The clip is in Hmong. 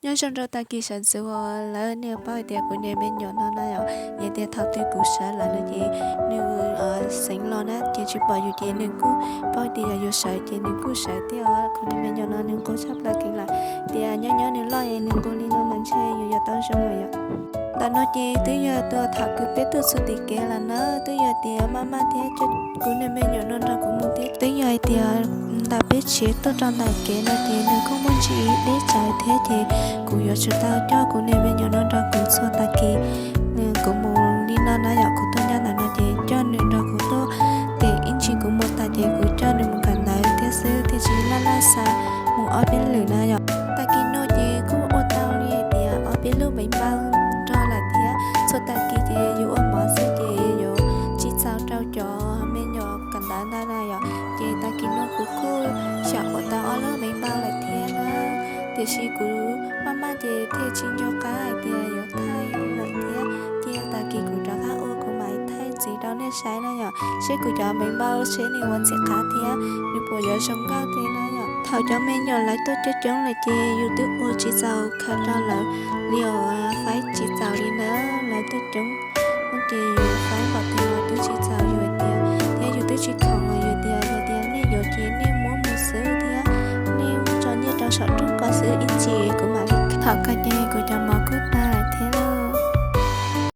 Nyob zoo rau tag kis sawv ntxov uas lawv nej paub hais tias kuv niag me nyuam no na yom, yog tias thaum twg kuv sawv lawm no ces nws xeev los na ces tsis pom yus ces nws kuj paub tias yog yus sawv ces nws kuj sawv thiab os. Kuv niag me nyuam no nws nquag tshaj plaws kheev lawm, tias nyob nyob nws loj es nws nquag li no mas ntshe yus yuav tau zoo lawm yom. Ntawm no ces twb yog thaum kws peb tuaj txog tim kev lawm na, twb yog tias maj maj thiab coj kuv niag me nyuam no nrog kuv mus thiab. Twb yog hais tias ntawm peb tsev tuaj rau ntawm kev no ces nws kuj muaj ntsis deb tsawv thiab ces kuv yuav tsum tau coj kuv niag me nyuam no nrog kuv txhua tag kis. Kuv mus li no na yom, kuv tuaj nyob ntawm no ces coj nws nrog kuv tuaj, ces ib ntsis kuv mus tas ces kuv coj nws mus kawm ntawv thiab xwb thiaj tsis laj laj xav mus ob peb lwm na yom. Tag kis no ces kuj ua tau li hais tias ob peb lub npeev npauj nrog lawm thiab. Txhua tag kis ces yus ua mov xwb ces yuav tsis txaus rau cov me nyuam kawm ntawv ntawd na yom. Ces tag kis no kuv kuj xyaum ua tau ob lub npeev npauj lawm thiab na, tiam sis kuv maj maj ces thiaj tsis nco qab hais tias yuav thaij lawm thiab. Ces tag kis kuv rov qab ua kuv mam thaij ntxiv rau nej saib na yom, seb kuv cov npeev npauj seb nws ua ntxim qab thiab nws puas yuav zoo nkauj thiab na yom. Thaum cov me nyuam lawv tuaj coob coob lawm ces yus twb ua tsis txaus khaws rau lawv li os, faib tsis txaus li na, lawv tuaj coob ces yus faib npaum twg los twb tsis txaus yus tias, thiab yus twb tsis khoom yus tias, yog tias nej yuav ces nej muab mus xwb thiab, nej muab tso nyiaj rau saum rooj ko xwb ib ntsis kuv mam li. Thaum kawg ces kuv cov